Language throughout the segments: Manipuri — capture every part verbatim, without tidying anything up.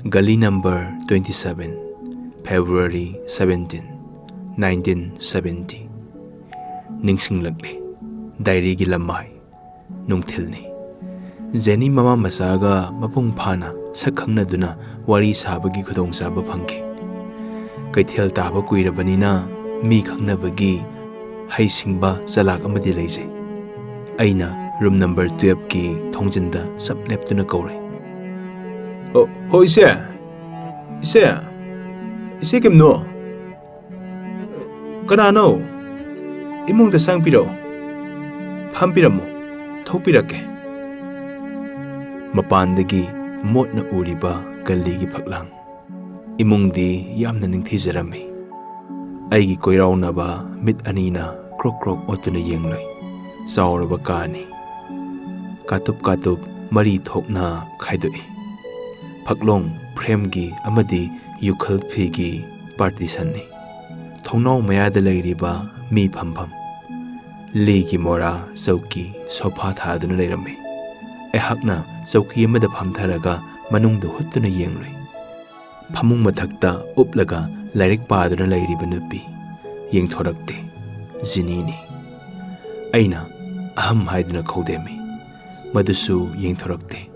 ꯒꯂꯤ number twenty seven, February seventeen, nineteen seventy꯫ ꯅꯤꯡꯁꯤꯡꯂꯛꯂꯦ ꯗꯥꯏꯔꯤꯒꯤ ꯂꯃꯥꯏ꯫ ꯅꯨꯡꯊꯤꯜꯅꯤ꯫ ꯖꯦꯅꯤ ꯃꯃꯥ ꯃꯆꯥꯒ ꯃꯄꯨꯡ ꯐꯥꯅ ꯁꯛ ꯈꯪꯅꯗꯨꯅ ꯋꯥꯔꯤ ꯁꯥꯕꯒꯤ ꯈꯨꯗꯣꯡꯆꯥꯕ ꯐꯪꯈꯤ꯫ ꯀꯩꯊꯦꯜ ꯇꯥꯕ ꯀꯨꯏꯔꯕꯅꯤꯅ ꯃꯤ ꯈꯪꯅꯕꯒꯤ ꯍꯩꯁꯤꯡꯕ ꯆꯂꯥꯛ ꯑꯃꯗꯤ ꯂꯩꯖꯩ꯫ ꯑꯩꯅ ꯔꯨꯝ ꯅꯝꯕꯔ twelveꯀꯤ ꯊꯣꯡꯖꯤꯟꯗ ꯆꯞ ꯂꯦꯞꯇꯨꯅ ꯀꯧꯔꯦ꯫ "ꯑꯣ, ꯍꯣ, ꯏꯆꯦ! ꯏꯆꯦ! ꯏꯆꯦ ꯀꯤꯝꯅꯨ! ꯀꯅꯥꯅꯣ? ꯏꯃꯨꯡꯗ ꯆꯪꯕꯤꯔꯛꯑꯣ꯫ ꯐꯝꯕꯤꯔꯝꯃꯣ꯫ ꯊꯣꯛꯄꯤꯔꯛꯀꯦ꯫" ꯃꯄꯥꯟꯗꯒꯤ ꯃꯣꯠꯅ ꯎꯔꯤꯕ ꯒꯜꯂꯤꯒꯤ ꯐꯛꯂꯥꯡ꯫ ꯏꯃꯨꯡꯗꯤ ꯌꯥꯝꯅ ꯅꯤꯡꯊꯤꯖꯔꯝꯃꯤ꯫ ꯑꯩꯒꯤ ꯀꯣꯏꯔꯥꯎꯅꯕ ꯃꯤꯠ ꯑꯅꯤꯅ ꯀ꯭ꯔꯣꯛ ꯀ꯭ꯔꯣꯛ ꯑꯣꯠꯇꯨꯅ ꯌꯦꯡꯂꯨꯏ꯫ ꯆꯥꯎꯔꯕ ꯀꯥꯅꯤ꯫ ꯀꯥꯇꯨꯞ ꯀꯥꯇꯨꯞ ꯃꯔꯤ ꯊꯣꯛꯅ ꯈꯥꯏꯗꯣꯛꯏ꯫ ꯐꯛꯂꯣꯡ ꯐ꯭ꯔꯦꯝꯒꯤ ꯑꯃꯗꯤ ꯌꯨꯈꯜ ꯐꯤꯒꯤ ꯄꯥꯔꯇꯤꯁꯟꯅꯤ꯫ ꯊꯣꯡꯅꯥꯎ ꯃꯌꯥꯗ ꯂꯩꯔꯤꯕ ꯃꯤ ꯐꯝꯐꯝ꯫ ꯂꯤꯒꯤ ꯃꯣꯔꯥ, ꯆꯧꯀꯤ, ꯁꯣꯐꯥ ꯊꯥꯗꯨꯅ ꯂꯩꯔꯝꯃꯤ꯫ ꯑꯩꯍꯥꯛꯅ ꯆꯧꯀꯤ ꯑꯃꯗ ꯐꯝꯊꯔꯒ ꯃꯅꯨꯡꯗ ꯍꯨꯠꯇꯨꯅ ꯌꯦꯡꯂꯨꯏ꯫ ꯐꯃꯨꯡ ꯃꯊꯛꯇ ꯎꯞꯂꯒ ꯂꯥꯏꯔꯤꯛ ꯄꯥꯗꯨꯅ ꯂꯩꯔꯤꯕ ꯅꯨꯄꯤ ꯌꯦꯡꯊꯣꯔꯛꯇꯦ꯫ ꯖꯤꯅꯤꯅꯤ꯫ ꯑꯩꯅ "ꯑꯍꯝ" ꯍꯥꯏꯗꯨꯅ ꯈꯧꯗꯦꯝꯃꯤ꯫ ꯃꯗꯨꯁꯨ ꯌꯦꯡꯊꯣꯔꯛꯇꯦ꯫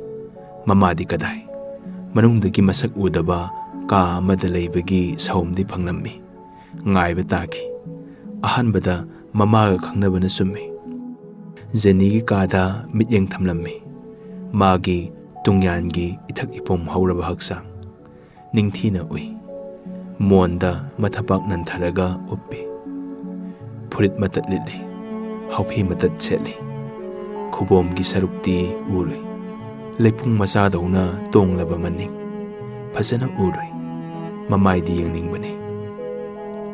ꯃꯃꯥꯗꯤ ꯀꯗꯥꯏ? ꯃꯅꯨꯡꯗꯒꯤ ꯃꯁꯛ ꯎꯗꯕ ꯀꯥ ꯑꯃꯗ ꯂꯩꯕꯒꯤ ꯁꯥꯎꯝꯗꯤ ꯐꯪꯂꯝꯃꯤ꯫ ꯉꯥꯏꯕ ꯇꯥꯈꯤ꯫ ꯑꯍꯥꯟꯕꯗ ꯃꯃꯥꯒ ꯈꯪꯅꯕꯅ ꯆꯨꯝꯃꯤ꯫ ꯖꯦꯅꯤꯒꯤ ꯀꯥꯗ ꯃꯤꯠꯌꯦꯡ ꯊꯝꯂꯝꯃꯤ꯫ ꯃꯥꯒꯤ ꯇꯨꯡꯌꯥꯟꯒꯤ ꯏꯊꯛ ꯏꯄꯣꯝ ꯍꯧꯔꯕ ꯍꯛꯆꯥꯡ꯫ ꯅꯤꯡꯊꯤꯅ ꯎꯏ꯫ ꯃꯣꯟꯗ ꯃꯊꯕꯥꯛ ꯅꯟꯊꯔꯒ ꯎꯞꯄꯤ꯫ ꯐꯨꯔꯤꯠ ꯃꯇꯠ ꯂꯤꯠꯂꯤ꯫ ꯍꯥꯎꯐꯤ ꯃꯇꯠ ꯁꯦꯠꯂꯤ꯫ ꯈꯨꯕꯣꯝꯒꯤ ꯁꯔꯨꯛꯇꯤ ꯎꯔꯨꯏ꯫ ꯂꯩꯄꯨꯡ ꯃꯆꯥꯗꯧꯅ ꯇꯣꯡꯂꯕ ꯃꯅꯤꯡ꯫ ꯐꯖꯅ ꯎꯔꯨꯏ꯫ ꯃꯃꯥꯏꯗꯤ ꯌꯦꯡꯅꯤꯡꯕꯅꯤ꯫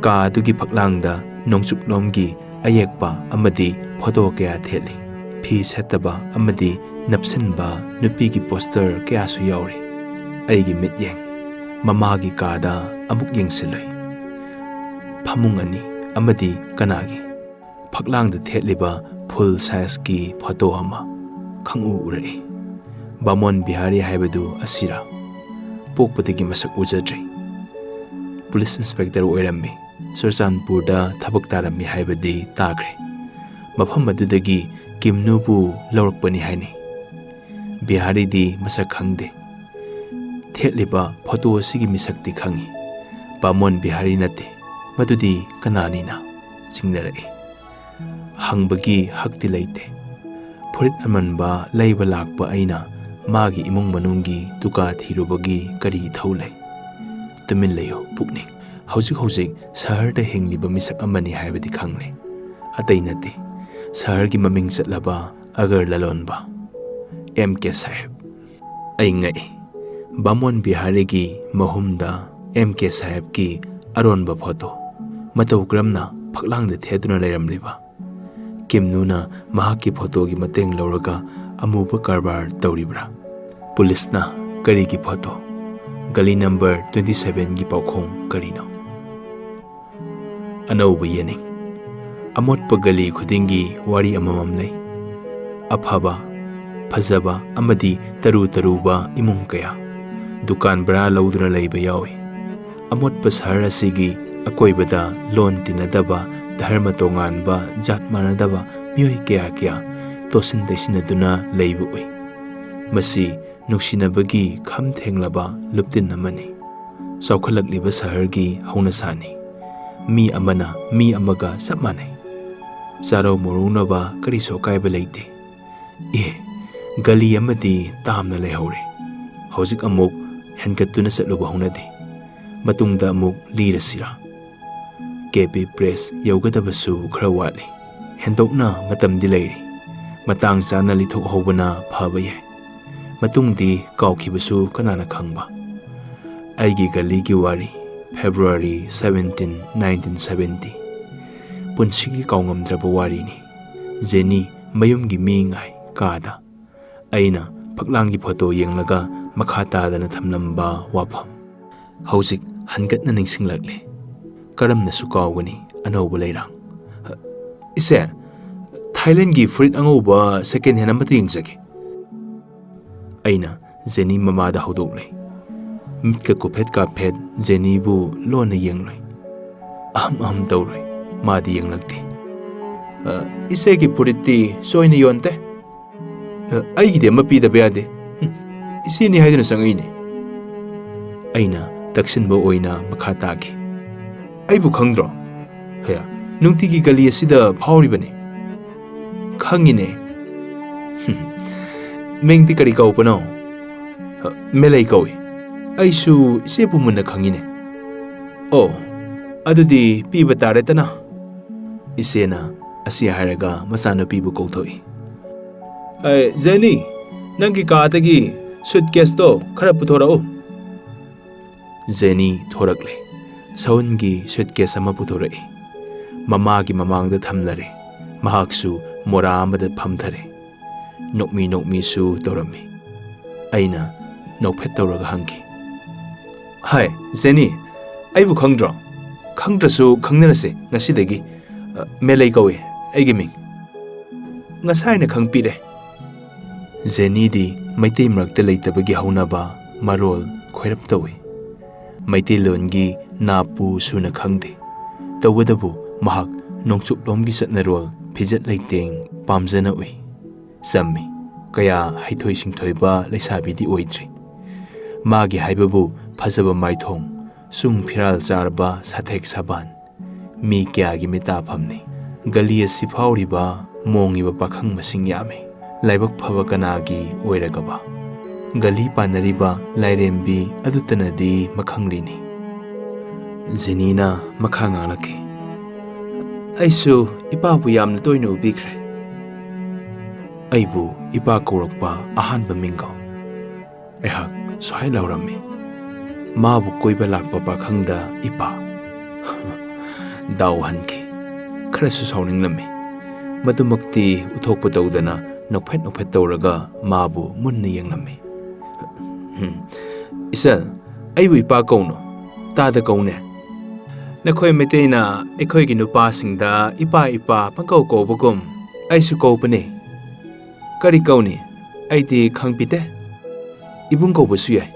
ꯀꯥ ꯑꯗꯨꯒꯤ ꯐꯛꯂꯥꯡꯗ ꯅꯣꯡꯆꯨꯞꯂꯣꯝꯒꯤ ꯑꯌꯦꯛꯄ ꯑꯃꯗꯤ ꯐꯣꯇꯣ ꯀꯌꯥ ꯊꯦꯠꯂꯤ꯫ ꯐꯤ ꯁꯦꯠꯇꯕ ꯑꯃꯗꯤ ꯅꯞꯁꯤꯟꯕ ꯅꯨꯄꯤꯒꯤ ꯄꯣꯁꯇꯔ ꯀꯌꯥꯁꯨ ꯌꯥꯎꯔꯤ꯫ ꯑꯩꯒꯤ ꯃꯤꯠꯌꯦꯡ ꯃꯃꯥꯒꯤ ꯀꯥꯗ ꯑꯃꯨꯛ ꯌꯦꯡꯁꯤꯜꯂꯨꯏ꯫ ꯐꯃꯨꯡ ꯑꯅꯤ ꯑꯃꯗꯤ ꯀꯅꯥꯒꯤ? ꯐꯛꯂꯥꯡꯗ ꯊꯦꯠꯂꯤꯕ ꯐꯨꯜ ꯁꯥꯏꯖꯀꯤ ꯐꯣꯇꯣ ꯑꯃ ꯈꯪꯎ ꯎꯔꯛꯏ꯫ ꯕꯥꯃꯣꯟ ꯕꯤꯍꯥꯔꯤ ꯍꯥꯏꯕꯗꯨ ꯑꯁꯤꯔꯥ? ꯄꯣꯛꯄꯗꯒꯤ ꯃꯁꯛ ꯎꯖꯗ꯭ꯔꯤ꯫ ꯄꯨꯂꯤꯁ ꯏꯟꯁꯄꯦꯛꯇꯔ ꯑꯣꯏꯔꯝꯃꯤ꯫ ꯆꯨꯔꯆꯥꯟꯄꯨꯔꯗ ꯊꯕꯛ ꯇꯥꯔꯝꯃꯤ ꯍꯥꯏꯕꯗꯤ ꯇꯥꯈ꯭ꯔꯦ꯫ ꯃꯐꯝ ꯑꯗꯨꯗꯒꯤ ꯀꯤꯝꯅꯨꯕꯨ ꯂꯧꯔꯛꯄꯅꯤ ꯍꯥꯏꯅꯩ꯫ ꯕꯤꯍꯥꯔꯤꯗꯤ ꯃꯁꯛ ꯈꯪꯗꯦ꯫ ꯊꯦꯠꯂꯤꯕ ꯐꯣꯇꯣ ꯑꯁꯤꯒꯤ ꯃꯤꯁꯛꯇꯤ ꯈꯪꯏ꯫ ꯕꯥꯃꯣꯟ ꯕꯤꯍꯥꯔꯤ ꯅꯠꯇꯦ꯫ ꯃꯗꯨꯗꯤ ꯀꯅꯥꯅꯤꯅ? ꯆꯤꯡꯅꯔꯛꯏ꯫ ꯍꯪꯕꯒꯤ ꯍꯛꯇꯤ ꯂꯩꯇꯦ꯫ ꯐꯨꯔꯤꯠ ꯑꯃꯟꯕ ꯂꯩꯕ ꯂꯥꯛꯄ ꯑꯩꯅ ꯃꯥꯒꯤ ꯏꯃꯨꯡ ꯃꯅꯨꯡꯒꯤ ꯇꯨꯀꯥ ꯊꯤꯔꯨꯕꯒꯤ ꯀꯔꯤ ꯏꯊꯧ ꯂꯩ? ꯇꯨꯃꯤꯟ ꯂꯩꯌꯨ, ꯄꯨꯛꯅꯤꯡ꯫ ꯍꯧꯖꯤꯛ ꯍꯧꯖꯤꯛ ꯁꯍꯔꯗ ꯍꯤꯡꯂꯤꯕ ꯃꯤꯁꯛ ꯑꯃꯅꯤ ꯍꯥꯏꯕꯗꯤ ꯈꯪꯂꯦ꯫ ꯑꯇꯩ ꯅꯠꯇꯦ, ꯁꯍꯔꯒꯤ ꯃꯃꯤꯡ ꯆꯠꯂꯕ ꯑꯒꯔ ꯂꯂꯣꯟꯕ ꯑꯦꯝ ꯀꯦ ꯁꯥꯍꯦꯕ꯫ ꯑꯩ ꯉꯛꯏ꯫ ꯕꯥꯃꯣꯟ ꯕꯤꯍꯥꯔꯤꯒꯤ ꯃꯍꯨꯝꯗ ꯑꯦꯝ ꯀꯦ ꯁꯥꯍꯦꯕꯀꯤ ꯑꯔꯣꯟꯕ ꯐꯣꯇꯣ꯫ ꯃꯇꯧ ꯀꯔꯝꯅ ꯐꯛꯂꯥꯡꯗ ꯊꯦꯠꯇꯨꯅ ꯂꯩꯔꯝꯂꯤꯕ? ꯀꯤꯝꯅꯨꯅ ꯃꯍꯥꯛꯀꯤ ꯐꯣꯇꯣꯒꯤ ꯃꯇꯦꯡ ꯂꯧꯔꯒ ꯑꯃꯨꯕ ꯀꯔꯕꯥꯔ ꯇꯧꯔꯤꯕ꯭ꯔꯥ? ꯄꯨꯂꯤꯁꯅ ꯀꯔꯤꯒꯤ ꯐꯣꯇꯣ? ꯒꯂꯤ ꯅꯝꯕꯔ twenty sevenꯒꯤ ꯄꯥꯎꯈꯣꯡ ꯀꯔꯤꯅꯣ? ꯑꯅꯧꯕ ꯌꯦꯅꯤꯡ꯫ ꯑꯃꯣꯠꯄ ꯒꯂꯤ ꯈꯨꯗꯤꯡꯒꯤ ꯋꯥꯔꯤ ꯑꯃꯃꯝ ꯂꯩ꯫ ꯑꯐꯕ, ꯐꯖꯕ ꯑꯃꯗꯤ ꯇꯔꯨ ꯇꯔꯨꯕ ꯏꯃꯨꯡ ꯀꯌꯥ꯫ ꯗꯨꯀꯥꯟ ꯚꯔꯥ ꯂꯧꯗꯨꯅ ꯂꯩꯕ ꯌꯥꯎꯏ꯫ ꯑꯃꯣꯠꯄ ꯁꯍꯔ ꯑꯁꯤꯒꯤ ꯑꯀꯣꯏꯕꯗ ꯂꯣꯟ ꯇꯤꯟꯅꯗꯕ, ꯙꯔꯃ ꯇꯣꯉꯥꯟꯕ, ꯖꯥꯠ ꯃꯥꯟꯅꯗꯕ ꯃꯤꯑꯣꯏ ꯀꯌꯥ ꯀꯌꯥ ꯇꯣꯠꯁꯤꯟ ꯇꯩꯁꯤꯟꯅꯗꯨꯅ ꯂꯩꯕ ꯎꯏ꯫ ꯃꯁꯤ ꯅꯨꯡꯁꯤꯅꯕꯒꯤ ꯈꯝ ꯊꯦꯡꯂꯕ ꯂꯨꯞꯇꯤꯟ ꯑꯃꯅꯤ꯫ ꯆꯥꯎꯈꯠꯂꯛꯂꯤꯕ ꯁꯍꯔꯒꯤ ꯍꯧꯅꯁꯥꯅꯤ꯫ ꯃꯤ ꯑꯃꯅ ꯃꯤ ꯑꯃꯒ ꯆꯞ ꯃꯥꯟꯅꯩ꯫ ꯆꯥꯔꯧ ꯃꯧꯔꯧꯅꯕ ꯀꯔꯤꯁꯨ ꯑꯀꯥꯏꯕ ꯂꯩꯇꯦ꯫ ꯑꯦ, ꯒꯂꯤ ꯑꯃꯗꯤ ꯇꯥꯝꯅ ꯂꯩꯍꯧꯔꯦ꯫ ꯍꯧꯖꯤꯛ ꯑꯃꯨꯛ ꯍꯦꯟꯒꯠꯇꯨꯅ ꯆꯠꯂꯨꯕ ꯍꯧꯅꯗꯦ꯫ ꯃꯇꯨꯡꯗ ꯑꯃꯨꯛ ꯂꯤꯔꯁꯤꯔꯥ? ꯀꯦ ꯄꯤ ꯄ꯭ꯔꯦꯁ ꯌꯧꯒꯗꯕꯁꯨ ꯈꯔ ꯋꯥꯠꯂꯤ꯫ ꯍꯦꯟꯗꯣꯛꯅ ꯃꯇꯝꯗꯤ ꯂꯩꯔꯤ꯫ ꯃꯇꯥꯡ ꯆꯥꯅ ꯂꯤꯊꯣꯛꯍꯧꯕꯅ ꯐꯕ ꯌꯥꯏ꯫ ꯃꯇꯨꯡꯗꯤ ꯀꯥꯎꯈꯤꯕꯁꯨ ꯀꯅꯥꯅ ꯈꯪꯕ? ꯑꯩꯒꯤ ꯒꯂꯤꯒꯤ ꯋꯥꯔꯤ, February seventeen, nineteen seventy꯫ ꯄꯨꯟꯁꯤꯒꯤ ꯀꯥꯎꯉꯝꯗ꯭ꯔꯕ ꯋꯥꯔꯤꯅꯤ꯫ ꯖꯦꯅꯤ ꯃꯌꯨꯝꯒꯤ ꯃꯤ ꯉꯥꯏ ꯀꯥꯗ꯫ ꯑꯩꯅ ꯐꯛꯂꯥꯡꯒꯤ ꯐꯣꯇꯣ ꯌꯦꯡꯂꯒ ꯃꯈꯥ ꯇꯥꯗꯅ ꯊꯝꯂꯝꯕ ꯋꯥꯐꯝ ꯍꯧꯖꯤꯛ ꯍꯟꯒꯠꯅ ꯅꯤꯡꯁꯤꯡꯂꯛꯂꯦ꯫ ꯀꯔꯝꯅꯁꯨ ꯀꯥꯎꯒꯅꯤ ꯑꯅꯧꯕ ꯂꯩꯔꯥꯡ꯫ "ꯏꯆꯦ, ꯊꯥꯏꯂꯦꯟꯒꯤ ꯐꯨꯔꯤꯠ ꯑꯉꯧꯕ second hand ꯑꯃꯇ ꯌꯦꯡꯖꯒꯦ꯫" ꯑꯩꯅ ꯖꯦꯅꯤ ꯃꯃꯥꯗ ꯍꯧꯗꯣꯛꯂꯦ꯫ ꯃꯤꯠꯀ ꯀꯨꯐꯦꯠ ꯀꯥꯐꯦꯠ ꯖꯦꯅꯤꯕꯨ ꯂꯣꯟꯅ ꯌꯦꯡꯂꯨꯏ꯫ ꯑꯍꯝ ꯑꯍꯝ ꯇꯧꯔꯨꯏ꯫ ꯃꯥꯗꯤ ꯌꯦꯡꯂꯛꯇꯦ꯫ "ꯑ, ꯏꯆꯦꯒꯤ ꯐꯨꯔꯤꯠꯇꯤ ꯆꯣꯏꯅ ꯌꯣꯟꯗꯦ?" "ꯑ, ꯑꯩꯒꯤꯗꯤ ꯑꯃ ꯄꯤꯗꯕ ꯌꯥꯗꯦ꯫ ꯍꯨꯝ, ꯏꯆꯦꯅꯤ ꯍꯥꯏꯗꯨꯅ ꯆꯪꯉꯛꯏꯅꯦ꯫" ꯑꯩꯅ ꯇꯛꯁꯤꯟꯕ ꯑꯣꯏꯅ ꯃꯈꯥ ꯇꯥꯈꯤ꯫ "ꯑꯩꯕꯨ ꯈꯪꯗ꯭ꯔꯣ?" "ꯍꯌꯥ, ꯅꯨꯡꯇꯤꯒꯤ ꯒꯂꯤ ꯑꯁꯤꯗ ꯐꯥꯎꯔꯤꯕꯅꯤ꯫" "ꯈꯪꯉꯤꯅꯦ꯫" "ꯍꯨꯝ, ꯃꯤꯡꯗꯤ ꯀꯔꯤ ꯀꯧꯕꯅꯣ?" "ꯑ, ꯃꯦꯂꯩ ꯀꯧꯏ꯫" "ꯑꯩꯁꯨ ꯏꯆꯦꯕꯨ ꯃꯨꯟꯅ ꯈꯪꯉꯤꯅꯦ꯫" "ꯑꯣ, ꯑꯗꯨꯗꯤ ꯄꯤꯕ ꯇꯥꯔꯦꯗꯅ꯫" ꯏꯆꯦꯅ ꯑꯁꯤ ꯍꯥꯏꯔꯒ ꯃꯆꯥꯅꯨꯄꯤꯕꯨ ꯀꯧꯊꯣꯛꯏ꯫ "ꯑꯦ, ꯖꯦꯅꯤ, ꯅꯪꯒꯤ ꯀꯥꯗꯒꯤ ꯁꯨꯠꯀꯦꯁꯇꯣ ꯈꯔ ꯄꯨꯊꯣꯔꯛꯎ꯫" ꯖꯦꯅꯤ ꯊꯣꯔꯛꯂꯦ꯫ ꯁꯎꯟꯒꯤ ꯁꯨꯠꯀꯦꯁ ꯑꯃ ꯄꯨꯊꯣꯔꯛꯏ꯫ ꯃꯃꯥꯒꯤ ꯃꯃꯥꯡꯗ ꯊꯝꯂꯔꯦ꯫ ꯃꯍꯥꯛꯁꯨ ꯃꯣꯔꯥ ꯑꯃꯗ ꯐꯝꯊꯔꯦ꯫ ꯅꯣꯛꯃꯤ ꯅꯣꯛꯃꯤꯁꯨ ꯇꯧꯔꯝꯃꯤ꯫ ꯑꯩꯅ ꯅꯣꯛꯐꯦꯠ ꯇꯧꯔꯒ ꯍꯪꯈꯤ, "ꯍꯥꯏ, ꯖꯦꯅꯤ, ꯑꯩꯕꯨ ꯈꯪꯗ꯭ꯔꯣ? ꯈꯪꯗ꯭ꯔꯁꯨ ꯈꯪꯅꯔꯁꯦ ꯉꯁꯤꯗꯒꯤ꯫ ꯑ, ꯃꯦꯂꯩ ꯀꯧꯏ ꯑꯩꯒꯤ ꯃꯤꯡ꯫" "ꯉꯁꯥꯏꯅ ꯈꯪꯄꯤꯔꯦ꯫" ꯖꯦꯅꯤꯗꯤ ꯃꯩꯇꯩ ꯃꯔꯛꯇ ꯂꯩꯇꯕꯒꯤ ꯍꯧꯅꯕ ꯃꯔꯣꯜ ꯈꯣꯏꯔꯞ ꯇꯧꯏ꯫ ꯃꯩꯇꯩꯂꯣꯟꯒꯤ ꯅꯥꯄꯨ ꯁꯨꯅ ꯈꯪꯗꯦ꯫ ꯇꯧꯕꯇꯕꯨ ꯃꯍꯥꯛ ꯅꯣꯡꯆꯨꯞꯂꯣꯝꯒꯤ ꯆꯠꯅꯔꯣꯜ, ꯐꯤꯖꯦꯠ ꯂꯩꯇꯦꯡ ꯄꯥꯝꯖꯅ ꯎꯏ꯫ ꯆꯝꯃꯤ꯫ ꯀꯌꯥ ꯍꯩꯊꯣꯏ ꯁꯤꯡꯊꯣꯏꯕ ꯂꯩꯁꯥꯕꯤꯗꯤ ꯑꯣꯏꯗ꯭ꯔꯤ꯫ ꯃꯥꯒꯤ ꯍꯥꯏꯕꯕꯨ ꯐꯖꯕ ꯃꯥꯏꯊꯣꯡ, ꯆꯨꯡ ꯐꯤꯔꯥꯜ ꯆꯥꯔꯕ ꯁꯥꯊꯦꯛ ꯁꯥꯕꯥꯟ, ꯃꯤ ꯀꯌꯥꯒꯤ ꯃꯤꯇꯥꯐꯝꯅꯤ꯫ ꯒꯂꯤ ꯑꯁꯤ ꯐꯥꯎꯔꯤꯕ, ꯃꯣꯡꯉꯤꯕ ꯄꯥꯈꯪ ꯃꯁꯤꯡ ꯌꯥꯝꯃꯤ꯫ ꯂꯥꯏꯕꯛ ꯐꯕ ꯀꯅꯥꯒꯤ ꯑꯣꯏꯔꯒꯕ? ꯒꯂꯤ ꯄꯥꯟꯅꯔꯤꯕ ꯂꯥꯏꯔꯦꯝꯕꯤ ꯑꯗꯨꯇꯅꯗꯤ ꯃꯈꯪꯂꯤꯅꯤ꯫ ꯖꯦꯅꯤꯅ ꯃꯈꯥ ꯉꯥꯡꯂꯛꯈꯤ, "ꯑꯩꯁꯨ ꯏꯄꯥꯕꯨ ꯌꯥꯝꯅ ꯇꯣꯏꯅ ꯎꯕꯤꯈ꯭ꯔꯦ꯫ ꯑꯩꯕꯨ ꯏꯄꯥ ꯀꯧꯔꯛꯄ ꯑꯍꯥꯟꯕ ꯃꯤꯡꯒꯧ꯫" ꯑꯩꯍꯥꯛ ꯁ꯭ꯋꯥꯏ ꯂꯥꯎꯔꯝꯃꯤ꯫ ꯃꯥꯕꯨ ꯀꯣꯏꯕ ꯂꯥꯛꯄ ꯄꯥꯈꯪꯗ ꯏꯄꯥ꯫ ꯗꯥꯎ ꯍꯟꯈꯤ꯫ ꯈꯔꯁꯨ ꯁꯥꯎꯅꯤꯡꯂꯝꯃꯤ꯫ ꯃꯗꯨꯃꯛꯇꯤ ꯎꯠꯊꯣꯛꯄ ꯇꯧꯗꯅ ꯅꯣꯛꯐꯦꯠ ꯅꯣꯛꯐꯦꯠ ꯇꯧꯔꯒ ꯃꯥꯕꯨ ꯃꯨꯟꯅ ꯌꯦꯡꯂꯝꯃꯤ꯫ "ꯍꯨꯝ, ꯏꯆꯜ, ꯑꯩꯕꯨ ꯏꯄꯥ ꯀꯧꯅꯨ, ꯇꯥꯗ ꯀꯧꯅꯦ꯫ ꯅꯈꯣꯏ ꯃꯩꯇꯩꯅ ꯑꯩꯈꯣꯏꯒꯤ ꯅꯨꯄꯥꯁꯤꯡꯗ ꯏꯄꯥ ꯏꯄꯥ ꯄꯪꯀꯧ ꯀꯧꯕꯒꯨꯝ ꯑꯩꯁꯨ ꯀꯧꯕꯅꯦ꯫ ꯀꯔꯤ ꯀꯧꯅꯤ? ꯑꯩꯗꯤ ꯈꯪꯕꯤꯗꯦ꯫ ꯏꯕꯨꯡ ꯀꯧꯕꯁꯨ ꯌꯥꯏ꯫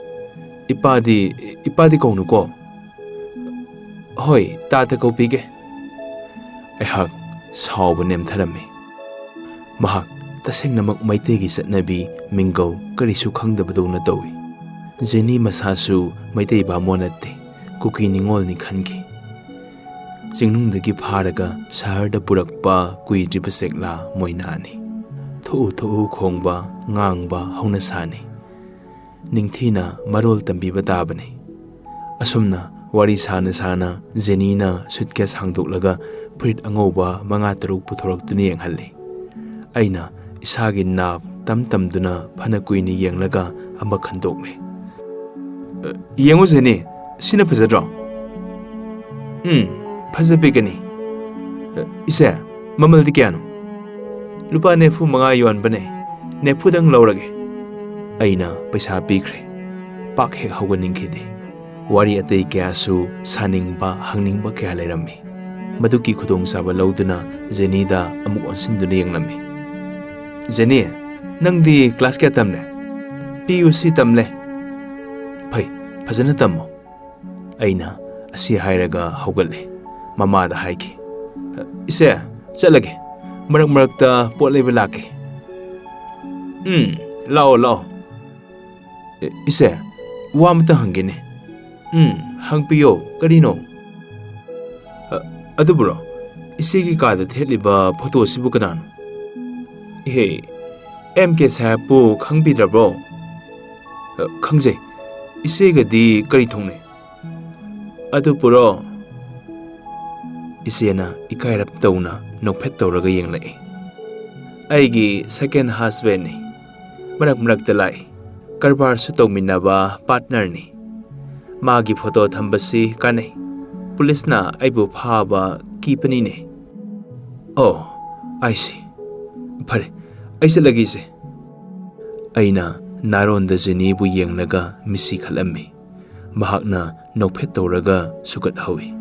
"ꯏꯄꯥꯗꯤ, ꯏꯄꯥꯗꯤ ꯀꯧꯅꯨꯀꯣ꯫ ꯍꯣꯏ, ꯇꯥꯇ ꯀꯧꯕꯤꯒꯦ꯫" ꯑꯩꯍꯥꯛ ꯁꯥꯎꯕ ꯅꯦꯝꯊꯔꯝꯃꯤ꯫ ꯃꯍꯥꯛ ꯇꯁꯦꯡꯅꯃꯛ ꯃꯩꯇꯩꯒꯤ ꯆꯠꯅꯕꯤ, ꯃꯤꯡꯒꯧ ꯀꯔꯤꯁꯨ ꯈꯪꯗꯕꯗꯧꯅ ꯇꯧꯏ꯫ ꯖꯦꯅꯤ ꯃꯁꯥꯁꯨ ꯃꯩꯇꯩ ꯕꯥꯃꯣꯟ ꯅꯠꯇꯦ, ꯀꯨꯀꯤ ꯅꯤꯉꯣꯜꯅꯤ ꯈꯟꯈꯤ꯫ ꯆꯤꯡꯅꯨꯡꯗꯒꯤ ꯐꯥꯔꯒ ꯁꯍꯔꯗ ꯄꯨꯔꯛꯄ ꯀꯨꯏꯗ꯭ꯔꯤꯕ ꯆꯦꯛꯂꯥ ꯃꯣꯏꯅꯥꯅꯤ꯫ ꯊꯣꯛꯎ ꯊꯣꯛꯎ ꯈꯣꯡꯕ, ꯉꯥꯡꯕ ꯍꯧꯅꯁꯥꯅꯤ꯫ ꯅꯤꯡꯊꯤꯅ ꯃꯔꯣꯜ ꯇꯝꯕꯤꯕ ꯇꯥꯕꯅꯤ꯫ ꯑꯁꯨꯝꯅ ꯋꯥꯔꯤ ꯁꯥꯅ ꯁꯥꯅ ꯖꯦꯅꯤꯅ ꯁꯨꯠꯀꯦꯁ ꯍꯥꯡꯗꯣꯛꯂꯒ ꯐꯨꯔꯤꯠ ꯑꯉꯧꯕ ꯃꯉꯥ ꯇꯔꯨꯛ ꯄꯨꯊꯣꯔꯛꯇꯨꯅ ꯌꯦꯡꯍꯜꯂꯤ꯫ ꯑꯩꯅ ꯏꯁꯥꯒꯤ ꯅꯥꯞ ꯇꯝ ꯇꯝꯗꯨꯅ ꯐꯅ ꯀꯨꯏꯅ ꯌꯦꯡꯂꯒ ꯑꯃ ꯈꯟꯗꯣꯛꯂꯦ꯫ "ꯑ, ꯌꯦꯡꯉꯨ ꯖꯦꯅꯤ, ꯁꯤꯅ ꯐꯖꯗ꯭ꯔꯣ?" "ꯎꯝ, ꯐꯖꯕꯤꯒꯅꯤ꯫ ꯑ, ꯏꯆꯦ, ꯃꯃꯜꯗꯤ ꯀꯌꯥꯅꯣ?" "ꯂꯨꯄꯥ ꯅꯤꯐꯨ ꯃꯉꯥ ꯌꯣꯟꯕꯅꯦ, ꯅꯤꯐꯨꯗꯪ ꯂꯧꯔꯒꯦ꯫" ꯑꯩꯅ ꯄꯩꯁꯥ ꯄꯤꯈ꯭ꯔꯦ꯫ ꯄꯥꯛ ꯍꯦꯛ ꯍꯧꯒꯠꯅꯤꯡꯈꯤꯗꯦ꯫ ꯋꯥꯔꯤ ꯑꯇꯩ ꯀꯌꯥꯁꯨ ꯁꯥꯅꯤꯡꯕ, ꯍꯪꯅꯤꯡꯕ ꯀꯌꯥ ꯂꯩꯔꯝꯃꯤ꯫ ꯃꯗꯨꯒꯤ ꯈꯨꯗꯣꯡꯆꯥꯕ ꯂꯧꯗꯨꯅ ꯖꯦꯅꯤꯗ ꯑꯃꯨꯛ ꯑꯣꯟꯁꯤꯟꯗꯨꯅ ꯌꯦꯡꯂꯝꯃꯤ꯫ "ꯖꯦꯅꯤ, ꯅꯪꯗꯤ ꯀ꯭ꯂꯥꯁ ꯀꯌꯥ ꯇꯝꯂꯦ?" "ꯄꯤ ꯌꯨ ꯁꯤ ꯇꯝꯂꯦ꯫" "ꯐꯩ, ꯐꯖꯅ ꯇꯝꯃꯣ꯫" ꯑꯩꯅ ꯑꯁꯤ ꯍꯥꯏꯔꯒ ꯍꯧꯒꯠꯂꯦ꯫ ꯃꯃꯥꯗ ꯍꯥꯏꯈꯤ, "ꯏꯆꯦ, ꯆꯠꯂꯒꯦ꯫ ꯃꯔꯛ ꯃꯔꯛꯇ ꯄꯣꯠ ꯂꯩꯕ ꯂꯥꯛꯀꯦ꯫" "ꯎꯝ, ꯂꯥꯛꯑꯣ, ꯂꯥꯛꯑꯣ꯫" "ꯏꯆꯦ, ꯋꯥ ꯑꯃꯇ ꯍꯪꯒꯦꯅꯦ꯫" "ꯎꯝ, ꯍꯪꯕꯤꯌꯣ, ꯀꯔꯤꯅꯣ?" "ꯑ, ꯑꯗꯨꯕꯨꯔꯣ, ꯏꯆꯦꯒꯤ ꯀꯥꯗ ꯊꯦꯠꯂꯤꯕ ꯐꯣꯇꯣꯁꯤꯕꯨ ꯀꯅꯥꯅꯣ?" "ꯏꯍꯦ, ꯑꯦꯝ ꯀꯦ ꯁꯥꯍꯦꯕꯄꯨ ꯈꯪꯕꯤꯗ꯭ꯔꯕ꯭ꯔꯣ?" "ꯑ, ꯈꯪꯖꯩ꯫ ꯏꯆꯦꯒꯗꯤ ꯀꯔꯤ ꯊꯣꯛꯅꯩ?" "ꯑꯗꯨꯕꯨꯔꯣ?" ꯏꯆꯦꯅ ꯏꯀꯥꯏꯔꯞ ꯇꯧꯅ ꯅꯣꯛꯐꯦꯠ ꯇꯧꯔꯒ ꯌꯦꯡꯂꯛꯏ꯫ "ꯑꯩꯒꯤ ꯁꯦꯀꯦꯟ ꯍꯁꯕꯦꯟꯅꯤ꯫ ꯃꯔꯛ ꯃꯔꯛꯇ ꯂꯥꯛꯏ꯫ ꯀꯔꯕꯥꯔꯁꯨ ꯇꯧꯃꯤꯟꯅꯕ ꯄꯥꯔꯠꯅꯔꯅꯤ꯫ ꯃꯥꯒꯤ ꯐꯣꯇꯣ ꯊꯝꯕꯁꯤ ꯀꯥꯟꯅꯩ꯫ ꯄꯨꯂꯤꯁꯅ ꯑꯩꯕꯨ ꯐꯥꯕ ꯀꯤꯕꯅꯤꯅꯦ꯫" "ꯑꯣ, I see꯫ ꯐꯔꯦ, ꯑꯩ ꯆꯠꯂꯒꯦ, ꯏꯆꯦ꯫" ꯑꯩꯅ ꯅꯥꯔꯣꯟꯗ ꯖꯦꯅꯤꯕꯨ ꯌꯦꯡꯂꯒ ꯃꯤꯠꯁꯤ ꯈꯠꯂꯝꯃꯤ꯫ ꯃꯍꯥꯛꯅ ꯅꯣꯛꯐꯦꯠ ꯇꯧꯔꯒ ꯁꯨꯒꯠꯍꯧꯏ꯫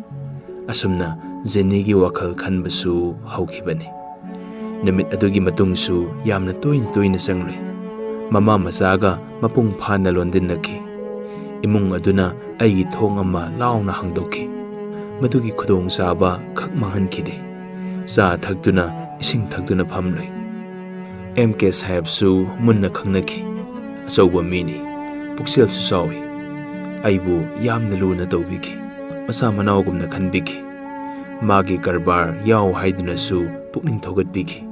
ꯑꯁꯨꯝꯅ ꯖꯦꯅꯤꯒꯤ ꯋꯥꯈꯜ ꯈꯟꯕꯁꯨ ꯍꯧꯈꯤꯕꯅꯤ꯫ ꯅꯨꯃꯤꯠ ꯑꯗꯨꯒꯤ ꯃꯇꯨꯡꯁꯨ ꯌꯥꯝꯅ ꯇꯣꯏꯅ ꯇꯣꯏꯅ ꯆꯪꯂꯨꯏ꯫ ꯃꯃꯥ ꯃꯆꯥꯒ ꯃꯄꯨꯡ ꯐꯥꯅ ꯂꯣꯟꯗꯤꯟꯅꯈꯤ꯫ ꯏꯃꯨꯡ ꯑꯗꯨꯅ ꯑꯩꯒꯤ ꯊꯣꯡ ꯑꯃ ꯂꯥꯎꯅ ꯍꯥꯡꯗꯣꯛꯈꯤ꯫ ꯃꯗꯨꯒꯤ ꯈꯨꯗꯣꯡꯆꯥꯕ ꯈꯛ ꯃꯥꯡꯍꯟꯈꯤꯗꯦ꯫ ꯆꯥ ꯊꯛꯇꯨꯅ, ꯏꯁꯤꯡ ꯊꯛꯇꯨꯅ ꯐꯝꯂꯨꯏ꯫ ꯑꯦꯝ ꯀꯦ ꯁꯥꯍꯦꯕꯁꯨ ꯃꯨꯟꯅ ꯈꯪꯅꯈꯤ꯫ ꯑꯆꯧꯕ ꯃꯤꯅꯤ, ꯄꯨꯛꯆꯦꯜꯁꯨ ꯆꯥꯎꯏ꯫ ꯑꯩꯕꯨ ꯌꯥꯝꯅ ꯂꯨꯅ ꯇꯧꯕꯤꯈꯤ꯫ ꯃꯆꯥ ꯃꯅꯥꯎꯒꯨꯝꯅ ꯈꯟꯕꯤꯈꯤ꯫ ꯃꯥꯒꯤ ꯀꯔꯕꯥꯔ ꯌꯥꯎ ꯍꯥꯏꯗꯨꯅꯁꯨ ꯄꯨꯛꯅꯤꯡ ꯊꯧꯒꯠꯄꯤꯈꯤ꯫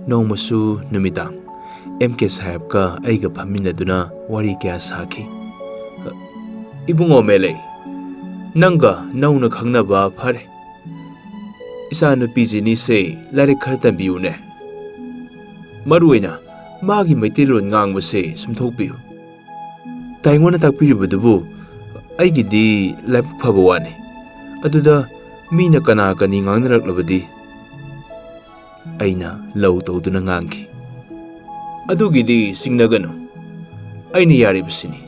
ꯅꯣꯡꯃꯁꯨ ꯅꯨꯃꯤꯗꯥꯡ ꯑꯦꯝ ꯀꯦ ꯁꯥꯍꯦꯕꯀ ꯑꯩꯒ ꯐꯝꯃꯤꯟꯅꯗꯨꯅ ꯋꯥꯔꯤ ꯀꯌꯥ ꯁꯥꯈꯤ꯫ "ꯏꯕꯨꯡꯉꯣ ꯃꯦꯂꯩ, ꯅꯪꯒ ꯅꯧꯅ ꯈꯪꯅꯕ ꯐꯔꯦ꯫ ꯏꯆꯥꯅꯨꯄꯤ ꯖꯦꯅꯤꯁꯦ ꯂꯥꯏꯔꯤꯛ ꯈꯔ ꯇꯝꯕꯤꯌꯨꯅꯦ꯫ ꯃꯔꯨ ꯑꯣꯏꯅ ꯃꯥꯒꯤ ꯃꯩꯇꯩꯂꯣꯟ ꯉꯥꯡꯕꯁꯦ ꯁꯨꯝꯊꯣꯛꯄꯤꯌꯨ꯫ ꯇꯥꯏꯉꯣꯅ ꯇꯥꯛꯄꯤꯔꯤꯕꯗꯨꯕꯨ ꯑꯩꯒꯤꯗꯤ ꯂꯥꯏꯕꯛ ꯐꯕ ꯋꯥꯅꯤ꯫ ꯑꯗꯨꯗ ꯃꯤꯅ ꯀꯅꯥ ꯀꯅꯤ ꯉꯥꯡꯅꯔꯛꯂꯕꯗꯤ?" ꯑꯩꯅ ꯂꯧ ꯇꯧꯗꯨꯅ ꯉꯥꯡꯈꯤ꯫ "ꯑꯗꯨꯒꯤꯗꯤ ꯆꯤꯡꯅꯒꯅꯨ꯫ ꯑꯩꯅ ꯌꯥꯔꯤꯕꯁꯤꯅꯤ꯫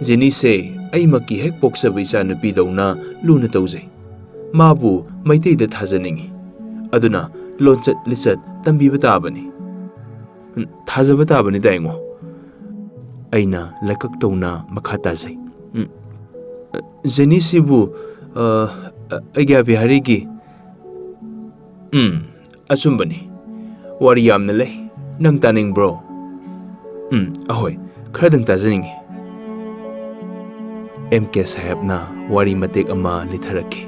ꯖꯦꯅꯤꯁꯦ ꯑꯩꯃꯛꯀꯤ ꯍꯦꯛ ꯄꯣꯛꯆꯕ ꯏꯆꯥꯅꯨꯄꯤꯗꯧꯅ ꯂꯨꯅ ꯇꯧꯖꯩ꯫ ꯃꯥꯕꯨ ꯃꯩꯇꯩꯗ ꯊꯥꯖꯅꯤꯡꯏ꯫ ꯑꯗꯨꯅ ꯂꯣꯟꯆꯠ ꯂꯤꯆꯠ ꯇꯝꯕꯤꯕ ꯇꯥꯕꯅꯤ꯫" "ꯎꯝ, ꯊꯥꯖꯕ ꯇꯥꯕꯅꯤ ꯇꯥꯏꯉꯣ꯫" ꯑꯩꯅ ꯂꯥꯏꯀꯛ ꯇꯧꯅ ꯃꯈꯥ ꯇꯥꯖꯩ꯫ "ꯎꯝ, ꯖꯦꯅꯤꯁꯤꯕꯨ, ꯑ, ꯑ, ꯑꯩꯒ꯭ꯌꯥ ꯕꯤꯍꯥꯔꯤꯒꯤ..." "ꯎꯝ, ꯑꯆꯨꯝꯕꯅꯤ꯫ ꯋꯥꯔꯤ ꯌꯥꯝꯅ ꯂꯩ꯫ ꯅꯪ ꯇꯥꯅꯤꯡꯕ꯭ꯔꯣ?" "ꯎꯝ, ꯑꯍꯣꯏ, ꯈꯔꯗꯪ ꯇꯥꯖꯅꯤꯡꯉꯤ꯫" ꯑꯦꯝ ꯀꯦ ꯁꯥꯍꯦꯕꯅ ꯋꯥꯔꯤ ꯃꯇꯦꯛ ꯑꯃ ꯂꯤꯊꯔꯛꯈꯤ꯫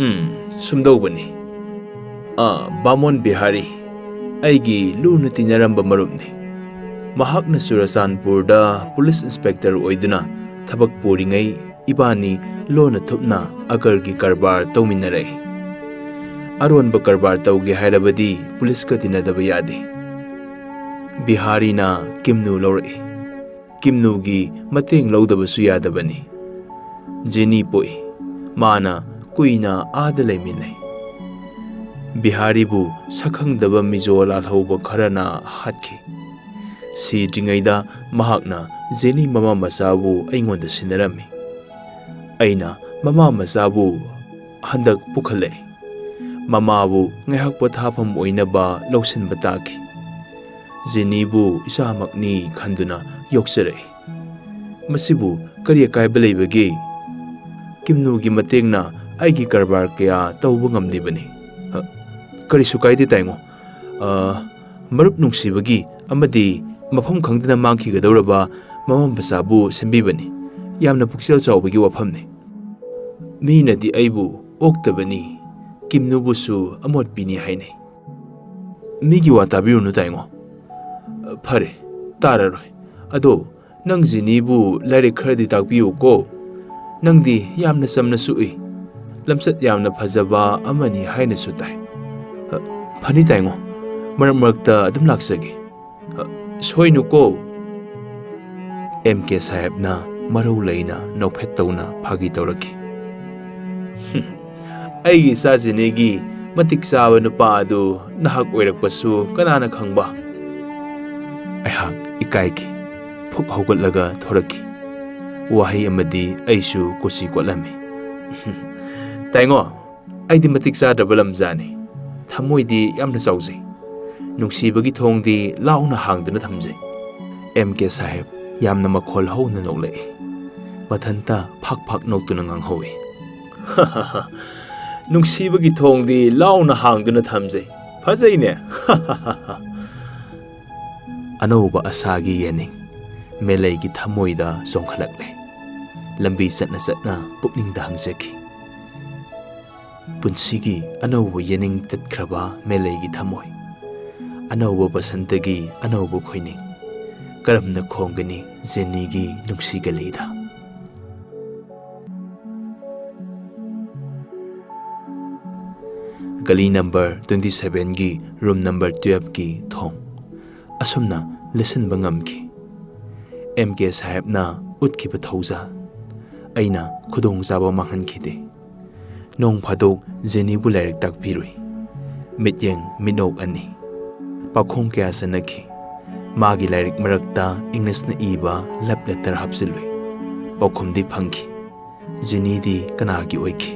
"ꯎꯝ, ꯁꯨꯝꯗꯧꯕꯅꯤ꯫ ꯑ, ꯕꯥꯃꯣꯟ ꯕꯤꯍꯥꯔꯤ, ꯑꯩꯒꯤ ꯂꯨꯅ ꯇꯤꯟꯅꯔꯝꯕ ꯃꯔꯨꯞꯅꯤ꯫ ꯃꯍꯥꯛꯅ ꯆꯨꯔꯆꯥꯟꯄꯨꯔꯗ ꯄꯨꯂꯤꯁ ꯏꯟꯁꯄꯦꯛꯇꯔ ꯑꯣꯏꯗꯨꯅ ꯊꯕꯛ ꯄꯨꯔꯤꯉꯩ ꯏꯕꯥꯅꯤ ꯂꯣꯟꯅ ꯊꯨꯞꯅ ꯑꯒꯔꯒꯤ ꯀꯔꯕꯥꯔ ꯇꯧꯃꯤꯟꯅꯔꯛꯏ꯫ ꯑꯔꯣꯟꯕ ꯀꯔꯕꯥꯔ ꯇꯧꯒꯦ ꯍꯥꯏꯔꯕꯗꯤ ꯄꯨꯂꯤꯁꯀ ꯇꯤꯟꯅꯗꯕ ꯌꯥꯗꯦ꯫ ꯕꯤꯍꯥꯔꯤꯅ ꯀꯤꯝꯅꯨ ꯂꯧꯔꯛꯏ꯫ ꯀꯤꯝꯅꯨꯒꯤ ꯃꯇꯦꯡ ꯂꯧꯗꯕꯁꯨ ꯌꯥꯗꯕꯅꯤ꯫ ꯖꯦꯅꯤ ꯄꯣꯛꯏ꯫ ꯃꯥꯅ ꯀꯨꯏꯅ ꯑꯥꯗ ꯂꯩꯃꯤꯟꯅꯩ꯫ ꯕꯤꯍꯥꯔꯤꯕꯨ ꯁꯛꯈꯪꯗꯕ ꯃꯤꯖꯣ ꯂꯥꯜꯍꯧꯕ ꯈꯔꯅ ꯍꯥꯠꯈꯤ꯫ ꯁꯤꯗ꯭ꯔꯤꯉꯩꯗ ꯃꯍꯥꯛꯅ ꯖꯦꯅꯤ ꯃꯃꯥ ꯃꯆꯥꯕꯨ ꯑꯩꯉꯣꯟꯗ ꯁꯤꯟꯅꯔꯝꯃꯤ꯫ ꯑꯩꯅ ꯃꯃꯥ ꯃꯆꯥꯕꯨ ꯍꯟꯗꯛ ꯄꯨꯈꯠꯂꯛꯏ꯫ ꯃꯃꯥꯕꯨ ꯉꯥꯏꯍꯥꯛ ꯄꯣꯊꯥꯐꯝ ꯑꯣꯏꯅꯕ ꯂꯧꯁꯤꯟꯕ ꯇꯥꯈꯤ꯫ ꯖꯦꯅꯤꯕꯨ ꯏꯆꯥꯃꯛꯅꯤ ꯈꯟꯗꯨꯅ ꯌꯣꯛꯆꯔꯛꯏ꯫ ꯃꯁꯤꯕꯨ ꯀꯔꯤ ꯑꯀꯥꯏꯕ ꯂꯩꯕꯒꯦ? ꯀꯤꯝꯅꯨꯒꯤ ꯃꯇꯦꯡꯅ ꯑꯩꯒꯤ ꯀꯔꯕꯥꯔ ꯀꯌꯥ ꯇꯧꯕ ꯉꯝꯂꯤꯕꯅꯤ꯫ ꯑ, ꯀꯔꯤꯁꯨ ꯀꯥꯏꯗꯦ ꯇꯥꯏꯉꯣ꯫ ꯑ, ꯃꯔꯨꯞ ꯅꯨꯡꯁꯤꯕꯒꯤ ꯑꯃꯗꯤ ꯃꯐꯝ ꯈꯪꯗꯅ ꯃꯥꯡꯈꯤꯒꯗꯧꯔꯕ ꯃꯃꯥ ꯃꯆꯥꯕꯨ ꯁꯦꯝꯕꯤꯕꯅꯤ꯫ ꯌꯥꯝꯅ ꯄꯨꯛꯆꯦꯜ ꯆꯥꯎꯕꯒꯤ ꯋꯥꯐꯝꯅꯤ꯫ ꯃꯤꯅꯗꯤ ꯑꯩꯕꯨ ꯑꯣꯛꯇꯕꯅꯤ, ꯀꯤꯝꯅꯨꯕꯨꯁꯨ ꯑꯃꯣꯠꯄꯤꯅꯤ ꯍꯥꯏꯅꯩ꯫ ꯃꯤꯒꯤ ꯋꯥ ꯇꯥꯕꯤꯔꯨꯅꯨ ꯇꯥꯏꯉꯣ꯫ ꯐꯔꯦ, ꯇꯥꯔꯔꯣꯏ꯫ ꯑꯗꯣ ꯅꯪ ꯖꯤꯅꯤꯕꯨ ꯂꯥꯏꯔꯤꯛ ꯈꯔꯗꯤ ꯇꯥꯛꯄꯤꯌꯨꯀꯣ꯫ ꯅꯪꯗꯤ ꯌꯥꯝꯅ ꯆꯝꯅꯁꯨ ꯎꯏ꯫ ꯂꯝꯆꯠ ꯌꯥꯝꯅ ꯐꯖꯕ ꯑꯃꯅꯤ ꯍꯥꯏꯅꯁꯨ ꯇꯥꯏ꯫ ꯐꯅꯤ ꯇꯥꯏꯉꯣ, ꯃꯔꯛ ꯃꯔꯛꯇ ꯑꯗꯨꯝ ꯂꯥꯛꯆꯒꯦ꯫ ꯁꯣꯏꯅꯨꯀꯣ꯫ ꯑꯦꯝ ꯀꯦ ꯁꯥꯍꯦꯕꯅ ꯃꯔꯧ ꯂꯩꯅ ꯅꯣꯛꯐꯦꯠ ꯇꯧꯅ ꯐꯥꯒꯤ ꯇꯧꯔꯛꯈꯤ꯫ "ꯍꯨꯝ, ꯑꯩꯒꯤ ꯏꯆꯥ ꯖꯤꯅꯤꯒꯤ ꯃꯇꯤꯛ ꯆꯥꯕ ꯅꯨꯄꯥ ꯑꯗꯨ ꯅꯍꯥꯛ ꯑꯣꯏꯔꯛꯄꯁꯨ ꯀꯅꯥꯅ ꯈꯪꯕ?" ꯑꯩꯍꯥꯛ ꯏꯀꯥꯏꯈꯤ꯫ ꯐꯨꯛ ꯍꯧꯒꯠꯂꯒ ꯊꯣꯔꯛꯈꯤ꯫ ꯋꯥꯍꯩ ꯑꯃꯗꯤ ꯑꯩꯁꯨ ꯀꯣꯆꯤ ꯀꯣꯠꯂꯝꯃꯤ꯫ "ꯇꯥꯏꯉꯣ, ꯑꯩꯗꯤ ꯃꯇꯤꯛ ꯆꯥꯗ꯭ꯔꯕ ꯂꯝꯖꯥꯅꯤ꯫ ꯊꯃꯣꯏꯗꯤ ꯌꯥꯝꯅ ꯆꯥꯎꯖꯩ꯫ ꯅꯨꯡꯁꯤꯕꯒꯤ ꯊꯣꯡꯗꯤ ꯂꯥꯎꯅ ꯍꯥꯡꯗꯨꯅ ꯊꯝꯖꯩ꯫" ꯑꯦꯝ ꯀꯦ ꯁꯥꯍꯦꯕ ꯌꯥꯝꯅ ꯃꯈꯣꯜ ꯍꯧꯅ ꯅꯣꯛꯂꯛꯏ꯫ ꯃꯊꯟꯇ ꯐꯥꯛ ꯐꯥꯛ ꯅꯣꯛꯇꯨꯅ ꯉꯥꯡꯍꯧꯏ꯫ "ꯅꯨꯡꯁꯤꯕꯒꯤ ꯊꯣꯡꯗꯤ ꯂꯥꯎꯅ ꯍꯥꯡꯗꯨꯅ ꯊꯝꯖꯩ꯫ ꯐꯖꯩꯅꯦ꯫" ꯑꯅꯧꯕ ꯑꯁꯥꯒꯤ ꯌꯦꯅꯤꯡ ꯃꯦꯂꯩꯒꯤ ꯊꯃꯣꯏꯗ ꯆꯣꯡꯈꯠꯂꯛꯂꯦ꯫ ꯂꯝꯕꯤ ꯆꯠꯅ ꯆꯠꯅ ꯄꯨꯛꯅꯤꯡꯗ ꯍꯪꯖꯈꯤ꯫ ꯄꯨꯟꯁꯤꯒꯤ ꯑꯅꯧꯕ ꯌꯦꯅꯤꯡ ꯇꯠꯈ꯭ꯔꯕ ꯃꯦꯂꯩꯒꯤ ꯊꯃꯣꯏ꯫ ꯑꯅꯧꯕ ꯕꯁꯟꯇꯒꯤ ꯑꯅꯧꯕ ꯈꯣꯏꯅꯤꯡ꯫ ꯀꯔꯝꯅ ꯈꯣꯡꯒꯅꯤ ꯖꯦꯅꯤꯒꯤ ꯅꯨꯡꯁꯤ ꯒꯂꯤꯗ? ꯒꯂꯤ ꯅꯝꯕꯔ twenty sevenꯒꯤ ꯔꯨꯝ ꯅꯝꯕꯔ twelveꯀꯤ ꯊꯣꯡ꯫ ꯑꯁꯨꯝꯅ ꯂꯦꯁꯤꯟꯕ ꯉꯝꯈꯤ꯫ ꯑꯦꯝ ꯀꯦ ꯁꯥꯍꯦꯕꯅ ꯎꯠꯈꯤꯕ ꯊꯧꯖꯥꯜ꯫ ꯑꯩꯅ ꯈꯨꯗꯣꯡꯆꯥꯕ ꯃꯥꯡꯍꯟꯈꯤꯗꯦ꯫ ꯅꯣꯡ ꯐꯥꯗꯣꯛ ꯖꯦꯅꯤꯕꯨ ꯂꯥꯏꯔꯤꯛ ꯇꯥꯛꯄꯤꯔꯨꯏ꯫ ꯃꯤꯠꯌꯦꯡ ꯃꯤꯠꯅꯣꯛ ꯑꯅꯤ꯫ ꯄꯥꯎꯈꯨꯝ ꯀꯌꯥ ꯆꯟꯅꯈꯤ꯫ ꯃꯥꯒꯤ ꯂꯥꯏꯔꯤꯛ ꯃꯔꯛꯇ ꯏꯪꯂꯤꯁꯅ ꯏꯕ love letter ꯍꯥꯞꯆꯤꯜꯂꯨꯏ꯫ ꯄꯥꯎꯈꯨꯝꯗꯤ ꯐꯪꯈꯤ꯫ ꯖꯦꯅꯤꯗꯤ ꯀꯅꯥꯒꯤ ꯑꯣꯏꯈꯤ?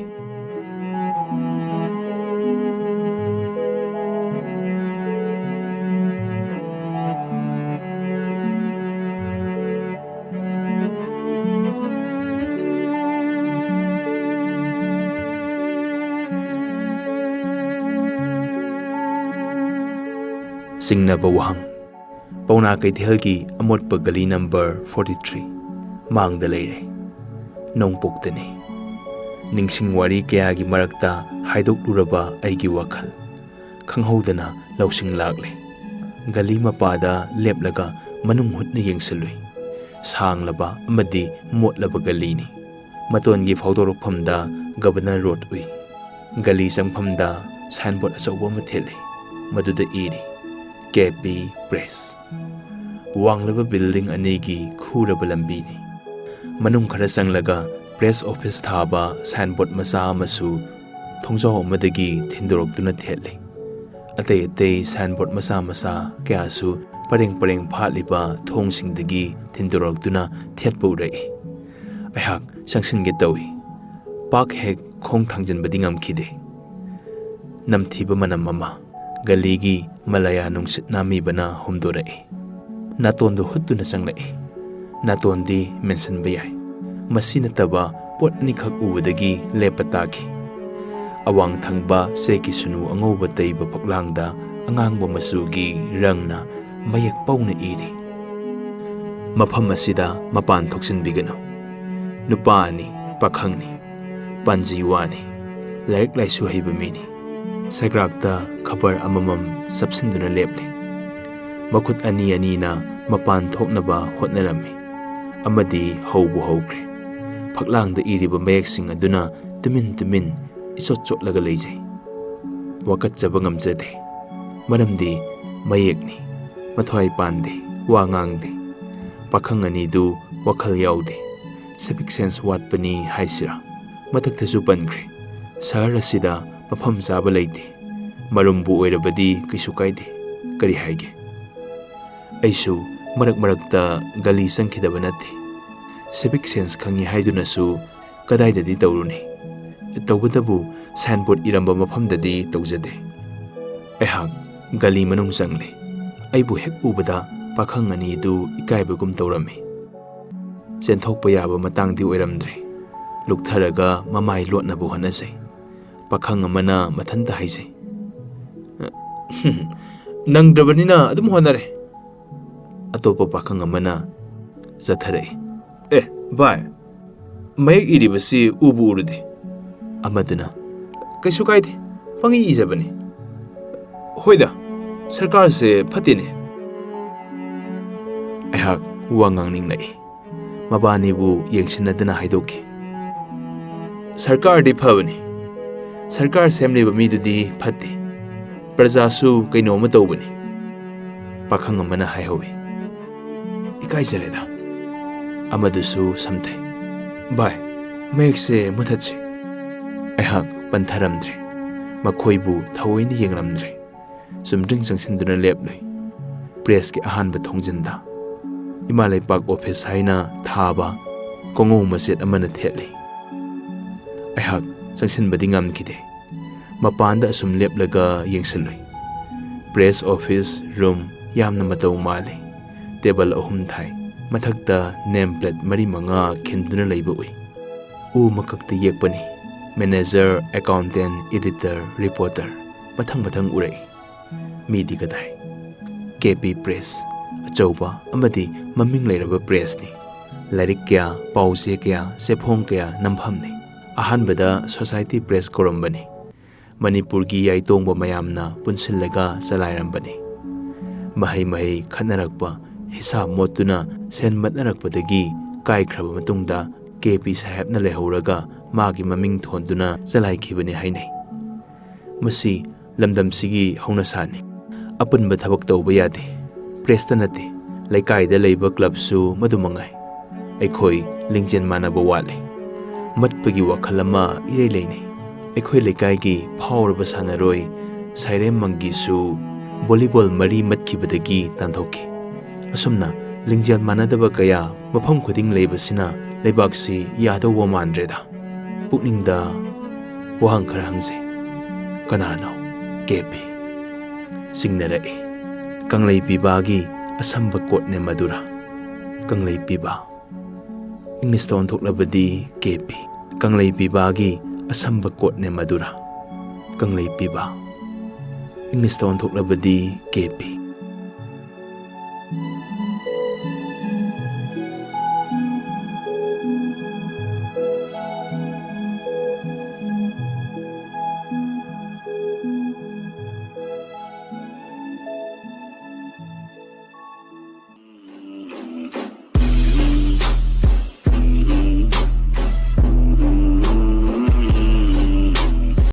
ꯆꯤꯡꯅꯕ ꯋꯥꯍꯪ꯫ ꯄꯥꯎꯅꯥ ꯀꯩꯊꯦꯜꯒꯤ ꯑꯃꯣꯠꯄ ꯒꯂꯤ ꯅꯝꯕꯔ ꯐꯣꯔꯇꯤ ꯊ꯭ꯔꯤ ꯃꯥꯡꯗ ꯂꯩꯔꯦ꯫ ꯅꯣꯡꯄꯣꯛꯇꯅꯤ꯫ ꯅꯤꯡꯁꯤꯡ ꯋꯥꯔꯤ ꯀꯌꯥꯒꯤ ꯃꯔꯛꯇ ꯍꯥꯏꯗꯣꯛꯂꯨꯔꯕ ꯑꯩꯒꯤ ꯋꯥꯈꯜ ꯈꯪꯍꯧꯗꯅ ꯂꯧꯁꯤꯡ ꯂꯥꯛꯂꯦ꯫ ꯒꯂꯤ ꯃꯄꯥꯗ ꯂꯦꯞꯂꯒ ꯃꯅꯨꯡ ꯍꯨꯠꯅ ꯌꯦꯡꯁꯤꯜꯂꯨꯏ꯫ ꯁꯥꯡꯂꯕ ꯑꯃꯗꯤ ꯃꯣꯠꯂꯕ ꯒꯂꯤꯅꯤ꯫ ꯃꯇꯣꯟꯒꯤ ꯐꯥꯎꯗꯣꯔꯛꯐꯝꯗ ꯒꯕꯔꯅꯔ ꯔꯣꯗ ꯎꯏ꯫ ꯒꯂꯤ ꯆꯪꯐꯝꯗ ꯁꯥꯏꯟꯕꯣꯔꯗ ꯑꯆꯧꯕ ꯑꯃ ꯊꯦꯠꯂꯤ꯫ ꯃꯗꯨꯗ ꯏꯔꯤ, "ꯀꯦ ꯄꯤ ꯄ꯭ꯔꯦꯁ"꯫ ꯋꯥꯡꯂꯕ ꯕꯤꯜꯗꯤꯡ ꯑꯅꯤꯒꯤ ꯈꯨꯔꯕ ꯂꯝꯕꯤꯅꯤ꯫ ꯃꯅꯨꯡ ꯈꯔ ꯆꯪꯂꯒ ꯄ꯭ꯔꯦꯁ ꯑꯣꯐꯤꯁ ꯊꯥꯕ ꯁꯥꯏꯟꯕꯣꯔꯗ ꯃꯆꯥ ꯑꯃꯁꯨ ꯊꯣꯡꯖꯥꯎ ꯑꯃꯗꯒꯤ ꯊꯤꯟꯗꯣꯔꯛꯇꯨꯅ ꯊꯦꯠꯂꯤ꯫ ꯑꯇꯩ ꯑꯇꯩ ꯁꯥꯏꯟꯕꯣꯔꯗ ꯃꯆꯥ ꯃꯆꯥ ꯀꯌꯥꯁꯨ ꯄꯔꯦꯡ ꯄꯔꯦꯡ ꯐꯥꯠꯂꯤꯕ ꯊꯣꯡꯁꯤꯡꯗꯒꯤ ꯊꯤꯟꯗꯣꯔꯛꯇꯨꯅ ꯊꯦꯠꯄ ꯎꯔꯛꯏ꯫ ꯑꯩꯍꯥꯛ ꯆꯪꯁꯤꯟꯒꯦ ꯇꯧꯏ꯫ ꯄꯥꯛ ꯍꯦꯛ ꯈꯣꯡ ꯊꯥꯡꯖꯤꯟꯕꯗꯤ ꯉꯝꯈꯤꯗꯦ꯫ ꯅꯝꯊꯤꯕ ꯃꯅꯝ ꯑꯃ, ꯒꯂꯤꯒꯤ ꯃꯂꯥꯌꯥ ꯅꯨꯡꯁꯤꯠ ꯅꯥꯝꯃꯤꯕꯅ ꯍꯨꯝꯗꯣꯔꯛꯏ꯫ ꯅꯥꯇꯣꯟꯗꯨ ꯍꯨꯠꯇꯨꯅ ꯆꯪꯂꯛꯏ꯫ ꯅꯥꯇꯣꯟꯗꯤ ꯃꯦꯟꯁꯤꯟꯕ ꯌꯥꯏ꯫ ꯃꯁꯤ ꯅꯠꯇꯕ ꯄꯣꯠ ꯑꯅꯤꯈꯛ ꯎꯕꯗꯒꯤ ꯂꯦꯞꯄ ꯇꯥꯈꯤ꯫ ꯑꯋꯥꯡ ꯊꯪꯕ ꯆꯦꯛꯀꯤ ꯁꯨꯅꯨ ꯑꯉꯧꯕ ꯇꯩꯕ ꯐꯛꯂꯥꯡꯗ ꯑꯉꯥꯡꯕ ꯃꯆꯨꯒꯤ ꯔꯪꯅ ꯃꯌꯦꯛ ꯄꯧꯅ ꯏꯔꯤ, "ꯃꯐꯝ ꯑꯁꯤꯗ ꯃꯄꯥꯟ ꯊꯣꯛꯆꯤꯟꯕꯤꯒꯅꯨ꯫ ꯅꯨꯄꯥ ꯑꯅꯤ, ꯄꯥꯈꯪꯅꯤ꯫ ꯄꯥꯟꯖꯤ ꯋꯥꯅꯤ꯫ ꯂꯥꯏꯔꯤꯛ ꯂꯥꯏꯁꯨ ꯍꯩꯕ ꯃꯤꯅꯤ꯫ ꯁꯒ꯭ꯔꯥꯛꯇ ꯈꯕꯔ ꯑꯃꯃꯝ ꯆꯞꯁꯤꯟꯗꯨꯅ ꯂꯦꯞꯂꯤ꯫ ꯃꯈꯨꯠ ꯑꯅꯤ ꯑꯅꯤꯅ ꯃꯄꯥꯟ ꯊꯣꯛꯅꯕ ꯍꯣꯠꯅꯔꯝꯃꯤ꯫ ꯑꯃꯗꯤ ꯍꯧꯕꯨ ꯍꯧꯈ꯭ꯔꯦ꯫ ꯐꯛꯂꯥꯡꯗ ꯏꯔꯤꯕ ꯃꯌꯦꯛꯁꯤꯡ ꯑꯗꯨꯅ ꯇꯨꯃꯤꯟ ꯇꯨꯃꯤꯟ ꯏꯆꯣꯠ ꯆꯣꯠꯂꯒ ꯂꯩꯖꯩ꯫ ꯋꯥꯀꯠꯆꯕ ꯉꯝꯖꯗꯦ꯫ ꯃꯔꯝꯗꯤ ꯃꯌꯦꯛꯅꯤ꯫ ꯃꯊ꯭ꯋꯥꯏ ꯄꯥꯟꯗꯦ, ꯋꯥ ꯉꯥꯡꯗꯦ꯫ ꯄꯥꯈꯪ ꯑꯅꯤꯗꯨ ꯋꯥꯈꯜ ꯌꯥꯎꯗꯦ꯫ ꯁꯤꯚꯤꯛ ꯁꯦꯟꯁ ꯋꯥꯠꯄꯅꯤ ꯍꯥꯏꯁꯤꯔꯥ? ꯃꯊꯛꯇꯁꯨ ꯄꯟꯈ꯭ꯔꯦ, ꯁꯍꯔ ꯑꯁꯤꯗ ꯃꯐꯝ ꯆꯥꯕ ꯂꯩꯇꯦ꯫ ꯃꯔꯨꯝꯕꯨ ꯑꯣꯏꯔꯕꯗꯤ ꯀꯩꯁꯨ ꯀꯥꯏꯗꯦ꯫ ꯀꯔꯤ ꯍꯥꯏꯒꯦ? ꯑꯩꯁꯨ ꯃꯔꯛ ꯃꯔꯛꯇ ꯒꯂꯤ ꯆꯪꯈꯤꯗꯕ ꯅꯠꯇꯦ꯫ ꯁꯤꯚꯤꯛ ꯁꯦꯟꯁ ꯈꯪꯉꯤ ꯍꯥꯏꯗꯨꯅꯁꯨ ꯀꯗꯥꯏꯗꯗꯤ ꯇꯧꯔꯨꯅꯤ? ꯇꯧꯕꯇꯕꯨ ꯁꯥꯏꯟꯕꯣꯔꯗ ꯏꯔꯝꯕ ꯃꯐꯝꯗꯗꯤ ꯇꯧꯖꯗꯦ꯫ ꯑꯩꯍꯥꯛ ꯒꯂꯤ ꯃꯅꯨꯡ ꯆꯪꯂꯦ꯫ ꯑꯩꯕꯨ ꯍꯦꯛ ꯎꯕꯗ ꯄꯥꯈꯪ ꯑꯅꯤꯗꯨ ꯏꯀꯥꯏꯕꯒꯨꯝ ꯇꯧꯔꯝꯃꯤ꯫ ꯆꯦꯟꯊꯣꯛꯄ ꯌꯥꯕ ꯃꯇꯥꯡꯗꯤ ꯑꯣꯏꯔꯝꯗ꯭ꯔꯦ꯫ ꯂꯨꯛꯊꯔꯒ ꯃꯃꯥꯏ ꯂꯣꯠꯅꯕ ꯍꯣꯠꯅꯖꯩ꯫ ꯄꯥꯈꯪ ꯑꯃꯅ ꯃꯊꯟꯇ ꯍꯥꯏꯖꯩ, ꯅꯪꯗ꯭ꯔꯕꯅꯤꯅ ꯑꯗꯨꯝ ꯍꯣꯠꯅꯔꯦ꯫ ꯑꯇꯣꯞꯄ ꯄꯥꯈꯪ ꯑꯃꯅ ꯆꯠꯊꯔꯛꯏ꯫ ꯑꯦ, ꯚꯥꯏ, ꯃꯌꯦꯛ ꯏꯔꯤꯕꯁꯤ ꯎꯕꯨ ꯎꯔꯨꯗꯦ꯫ ꯑꯃꯗꯨꯅ, "ꯀꯩꯁꯨ ꯀꯥꯏꯗꯦ, ꯄꯪꯏ ꯏꯖꯕꯅꯤ꯫ ꯍꯣꯏꯗ, ꯁꯔꯀꯥꯔꯁꯦ ꯐꯠꯇꯦꯅꯦ꯫" ꯑꯩꯍꯥꯛ ꯋꯥ ꯉꯥꯡꯅꯤꯡꯂꯛꯏ꯫ ꯃꯕꯥꯅꯤꯕꯨ ꯌꯦꯡꯁꯤꯟꯅꯗꯅ ꯍꯥꯏꯗꯣꯛꯈꯤ, "ꯁꯔꯀꯥꯔꯗꯤ ꯐꯕꯅꯤ, ꯁꯔꯀꯥꯔ ꯁꯦꯝꯂꯤꯕ ꯃꯤꯗꯨꯗꯤ ꯐꯠꯇꯦ꯫ ꯄ꯭ꯔꯖꯥꯁꯨ ꯀꯩꯅꯣꯝꯃ ꯇꯧꯕꯅꯤ꯫" ꯄꯥꯈꯪ ꯑꯃꯅ ꯍꯥꯏꯍꯧꯏ, "ꯏꯀꯥꯏꯖꯔꯦꯗ꯫" ꯑꯃꯗꯨꯁꯨ ꯁꯝꯊꯩ, "ꯚꯥꯏ, ꯃꯌꯦꯛꯁꯦ ꯃꯨꯊꯠꯁꯤ꯫" ꯑꯩꯍꯥꯛ ꯄꯟꯊꯔꯝꯗ꯭ꯔꯦ꯫ ꯃꯈꯣꯏꯕꯨ ꯊꯑꯣꯏꯅ ꯌꯦꯡꯂꯝꯗ꯭ꯔꯦ꯫ ꯆꯨꯝꯗ꯭ꯔꯤꯡ ꯆꯪꯁꯤꯟꯗꯨꯅ ꯂꯦꯞꯂꯨꯏ꯫ ꯄ꯭ꯔꯦꯁꯀꯤ ꯑꯍꯥꯟꯕ ꯊꯣꯡꯖꯤꯟꯗ ꯏꯃꯥ ꯂꯩꯄꯥꯛ ꯑꯣꯐꯤꯁ ꯍꯥꯏꯅ ꯊꯥꯕ ꯀꯣꯉꯧ ꯃꯆꯦꯠ ꯑꯃꯅ ꯊꯦꯠꯂꯤ꯫ ꯑꯩꯍꯥꯛ ꯆꯪꯁꯤꯟꯕꯗꯤ ꯉꯝꯈꯤꯗꯦ꯫ ꯃꯄꯥꯟꯗ ꯑꯁꯨꯝ ꯂꯦꯞꯂꯒ ꯌꯦꯡꯁꯤꯜꯂꯨꯏ꯫ ꯄ꯭ꯔꯦꯁ ꯑꯣꯐꯤꯁ ꯔꯨꯝ ꯌꯥꯝꯅ ꯃꯇꯧ ꯃꯥꯜꯂꯤ꯫ ꯇꯦꯕꯜ ꯑꯍꯨꯝ ꯊꯥꯏ꯫ ꯃꯊꯛꯇ ꯅꯦꯝ ꯄ꯭ꯂꯦꯠ ꯃꯔꯤ ꯃꯉꯥ ꯈꯤꯟꯗꯨꯅ ꯂꯩꯕ ꯎꯏ꯫ ꯎ ꯃꯀꯛꯇ ꯌꯦꯛꯄꯅꯤ꯫ ꯃꯦꯅꯦꯖꯔ, ꯑꯦꯀꯥꯎꯟꯇꯦꯟ, ꯏꯗꯤꯇꯔ, ꯔꯤꯄꯣꯔꯇꯔ, ꯃꯊꯪ ꯃꯊꯪ ꯎꯔꯛꯏ꯫ ꯃꯤꯗꯤ ꯀꯗꯥꯏ? ꯀꯦ ꯄꯤ ꯄ꯭ꯔꯦꯁ, ꯑꯆꯧꯕ ꯑꯃꯗꯤ ꯃꯃꯤꯡ ꯂꯩꯔꯕ ꯄ꯭ꯔꯦꯁꯅꯤ꯫ ꯂꯥꯏꯔꯤꯛ ꯀꯌꯥ, ꯄꯥꯎꯆꯦ ꯀꯌꯥ, ꯆꯦꯐꯣꯡ ꯀꯌꯥ ꯅꯝꯐꯝꯅꯤ꯫ ꯑꯍꯥꯟꯕꯗ ꯁꯣꯁꯥꯏꯇꯤ ꯄ꯭ꯔꯦꯁ ꯀꯧꯔꯝꯕꯅꯤ꯫ ꯃꯅꯤꯄꯨꯔꯒꯤ ꯌꯥꯏꯇꯣꯡꯕ ꯃꯌꯥꯝꯅ ꯄꯨꯟꯁꯤꯜꯂꯒ ꯆꯂꯥꯏꯔꯝꯕꯅꯤ꯫ ꯃꯍꯩ ꯃꯍꯩ ꯈꯠꯅꯔꯛꯄ, ꯍꯤꯁꯥꯞ ꯃꯣꯠꯇꯨꯅ ꯁꯦꯟ ꯃꯠꯅꯔꯛꯄꯗꯒꯤ ꯀꯥꯏꯈ꯭ꯔꯕ ꯃꯇꯨꯡꯗ ꯀꯦ ꯄꯤ ꯁꯥꯍꯦꯕꯅ ꯂꯩꯍꯧꯔꯒ ꯃꯥꯒꯤ ꯃꯃꯤꯡ ꯊꯣꯟꯗꯨꯅ ꯆꯂꯥꯏꯈꯤꯕꯅꯤ ꯍꯥꯏꯅꯩ꯫ ꯃꯁꯤ ꯂꯝꯗꯝꯁꯤꯒꯤ ꯍꯧꯅꯁꯥꯅꯤ꯫ ꯑꯄꯨꯟꯕ ꯊꯕꯛ ꯇꯧꯕ ꯌꯥꯗꯦ꯫ ꯄ꯭ꯔꯦꯁꯇ ꯅꯠꯇꯦ, ꯂꯩꯀꯥꯏꯗ ꯂꯩꯕ ꯀ꯭ꯂꯕꯁꯨ ꯃꯗꯨ ꯃꯉꯥꯏ꯫ ꯑꯩꯈꯣꯏ ꯂꯤꯡꯖꯦꯜ ꯃꯥꯟꯅꯕ ꯋꯥꯠꯂꯤ꯫ ꯃꯠꯄꯒꯤ ꯋꯥꯈꯜ ꯑꯃ ꯏꯔꯩ ꯂꯩꯅꯩ꯫ ꯑꯩꯈꯣꯏ ꯂꯩꯀꯥꯏꯒꯤ ꯐꯥꯎꯔꯕ ꯁꯥꯟꯅꯔꯣꯏ ꯁꯥꯏꯔꯦꯝ ꯃꯪꯒꯤꯁꯨ ꯚꯣꯂꯤꯕꯣꯜ ꯃꯔꯤ ꯃꯠꯈꯤꯕꯗꯒꯤ ꯇꯥꯟꯊꯣꯛꯈꯤ꯫ ꯑꯁꯨꯝꯅ ꯂꯤꯡꯖꯦꯜ ꯃꯥꯟꯅꯗꯕ ꯀꯌꯥ ꯃꯐꯝ ꯈꯨꯗꯤꯡ ꯂꯩꯕꯁꯤꯅ ꯂꯩꯕꯥꯛꯁꯤ ꯌꯥꯗꯧꯕ ꯃꯥꯟꯗ꯭ꯔꯦꯗ꯫ ꯄꯨꯛꯅꯤꯡꯗ ꯋꯥꯍꯪ ꯈꯔ ꯍꯪꯖꯩ꯫ ꯀꯅꯥꯅꯣ? K P. ꯆꯤꯡꯅꯔꯛꯏ꯫ ꯀꯪꯂꯩ ꯄꯤꯕꯥꯒꯤ ꯑꯁꯝꯕ ꯀꯣꯠꯅꯦ ꯃꯗꯨꯔꯥ? ꯀꯪꯂꯩ ꯄꯤꯕꯥ꯫ ꯏꯪꯂꯤꯁꯇ ꯑꯣꯟꯊꯣꯛꯂꯕꯗꯤ ꯀꯦ ꯄꯤ꯫ ꯀꯪꯂꯩ ꯄꯤꯕꯥꯒꯤ ꯑꯁꯝꯕ ꯀꯣꯠꯅꯦ ꯃꯗꯨꯔꯥ? ꯀꯪꯂꯩ ꯄꯤꯕꯥ꯫ ꯏꯪꯂꯤꯁꯇ ꯑꯣꯟꯊꯣꯛꯂꯕꯗꯤ ꯀꯦ ꯄꯤ꯫